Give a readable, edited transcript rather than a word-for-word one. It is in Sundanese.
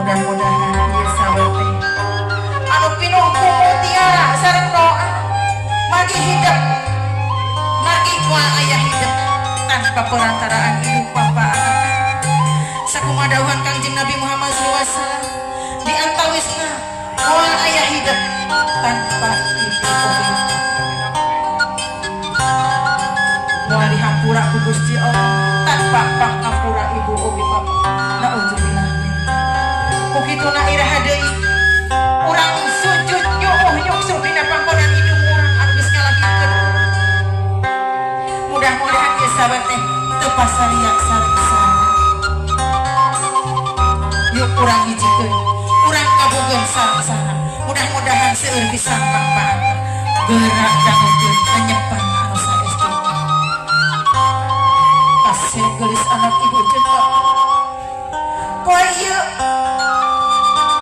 Mudah-mudahan ieu sawer teh anu pinuh ku mutiara sareng doa, margi hidup, margi moal aya hidup tanpa perantaraan ibu papa. Sakumaha dawuhan Kangjeng Nabi Muhammad SAW di antawisna moal aya hidup tanpa ibu oge, moal dihampura ku Gusti Allah tanpa panghampura ibu oge papa. Naudzubillah. Ku kituna, iraha deui urang sujud nyuuh nyuksruk dina panggonan indung urang anu geus ngalahirkeun? Mudah-mudahan ieu sawer teh teu pasaria sareng saha. Yuk, urang hijikeun, urang kabogeun sareng saha. Mudah-mudahan seueur pisan mangpaatna. Gerak dangukeun lenyepan anu saestu. Kasep geulis anak ibu.